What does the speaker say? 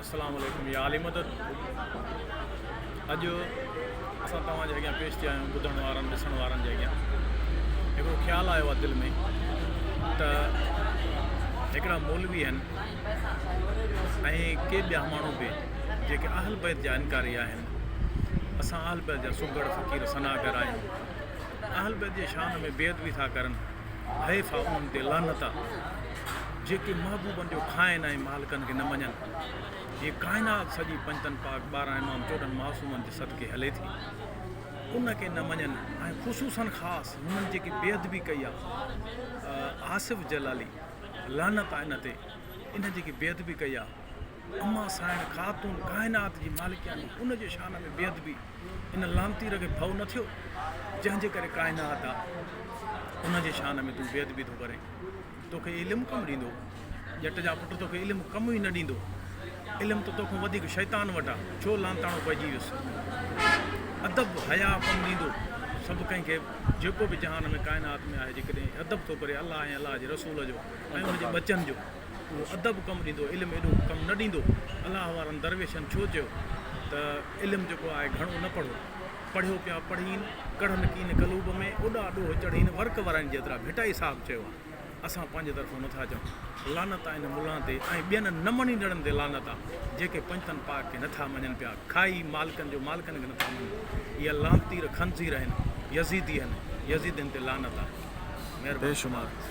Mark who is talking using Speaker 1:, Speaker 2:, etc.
Speaker 1: السلام عليڪم يا علي مدد اڄ اسان توهان جي اڳيان پيش ٿيا آهيون ٻڌڻ وارن ڏسڻ وارن جي اڳيان هڪڙو خيال آيو آهي دل ۾ ته هڪڙا مولوي آهن ۽ ڪي ٻيا ماڻهو به جيڪي اهل بيت جا انڪاري آهن اسان اهل بيت جا سگهڙ فقير ثناگر آهيون اهل بيت جي شان ۾ بي ادبي ٿا ڪرن حيف آ انهن تي لعنت آ جيڪي محبوبن جو کائن ۽ مالڪن کي نه مڃن. هيء ڪائنات سڄي پنجتن پاڪ، 12 امام، 14 معصومن جي صدقي هلي ٿي. ان کي نه مڃن ۽ خصوصاً خاص هنن جيڪي بي ادبي ڪئي آ آصف جلالي لعنت آ ان تي ان جيڪي بي ادبي ڪئي آ اما سائڻ خاتون ڪائنات جي مالڪياڻي ان جي شان ۾ بي ادبي ان لعنتير کي ڀؤ نه ٿيو جنهن جي ڪري ڪائنات آ ان جي شان ۾ تون بي ادبي ٿو ڪرين. توکي علم ڪم ڏيندو؟ ڄٽ جا پٽ توکي علم ڪم ئي نه ڏيندو. علم ته توکان وڌيڪ شيطان وٽ آ. ڇو لعنتاڻو پئجي ويس. ادب حياء ڪم ڏيندو. سڀ ڪنهن کي جيڪو به جهان ۾ ڪائنات ۾ آهي جيڪڏهن ادب ٿو ڪري الله ۽ الله جي رسول جو ۽ ان جي ٻچن جو اهو ادب ڪم ڏيندو علم ايڏو ڪم نه ڏيندو. الله وارن درويشن ڇو چيو ته علم جيڪو آهي گهڻو نه پڙهو. پڙهيو پيا پڙهين، ڪڙهن ڪين قلوب ۾، اوڏا ڏوهه چڙهين، ورق ورائين جيترا ڀٽائي صاحب چيو آ، اسان پنهنجي طرفون نٿا چئون. لعنت آ ان ملان تي ۽ ٻين نه مڃيندڙن تي لعنت آ، جيڪي پنجتن پاڪ کي نٿا مڃن پيا، کائي مالڪن جو مالڪن کي نٿا مڃن. اها لعنتير خنزير آهن، يزيدي آهن، يزيدين تي لعنت آ. مهرباني.
Speaker 2: بيشمار.